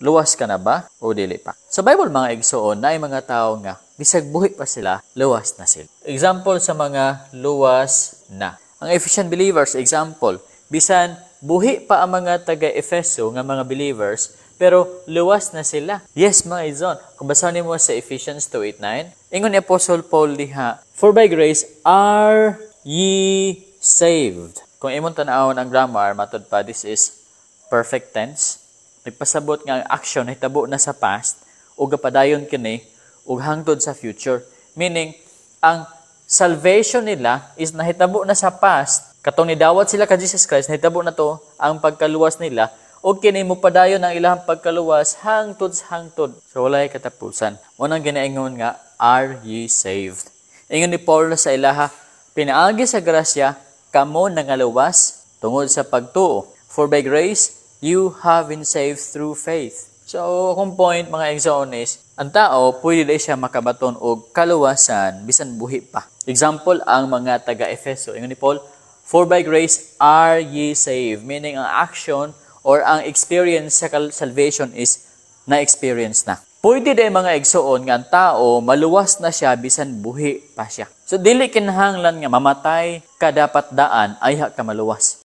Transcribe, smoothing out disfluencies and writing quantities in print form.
Luwas ka na ba o dili pa? Sa Bible, mga igsoon, naay mga tao nga bisag buhi pa sila, luwas na sila. Example sa mga luwas na. Ang Ephesian believers, example, bisan buhi pa ang mga taga-Efeso nga mga believers, pero luwas na sila. Yes, mga igsoon. Kung basahin mo sa Ephesians 2:8-9, ingon ni Apostle Paul diha, "For by grace are ye saved." Kung imong tan-awon ang grammar, matud pa, this is perfect tense. Nagpasabot nga ang action nahitabo na sa past ug gapadayon kini ug hangtod sa future. Meaning, ang salvation nila is nahitabo na sa past. Katong nidawat sila ka Jesus Christ, nahitabo na to ang pagkaluwas nila ug kini mopadayon ang ilang pagkaluwas hangtod sa hangtod. So walay katapusan. Mao nang ginaingon nga, "Are ye saved?" Ingon ni Paul sa ilaha, "Pinaagi sa grasya kamo nangaluwas tungod sa pagtuo. For by grace you have been saved through faith." So, akong point, mga igsoon, is, ang tao, pwede diay siya makabaton og kaluwasan bisan buhi pa. Example, ang mga taga-Efeso. Ingon ni Paul, "For by grace are ye saved." Meaning, ang action or ang experience sa salvation is na-experience na. Pwede diay, mga igsoon, nga ang tao maluwas na siya bisan buhi pa siya. So dili kinahanglan nga mamatay ka dapat daan ayha ka maluwas.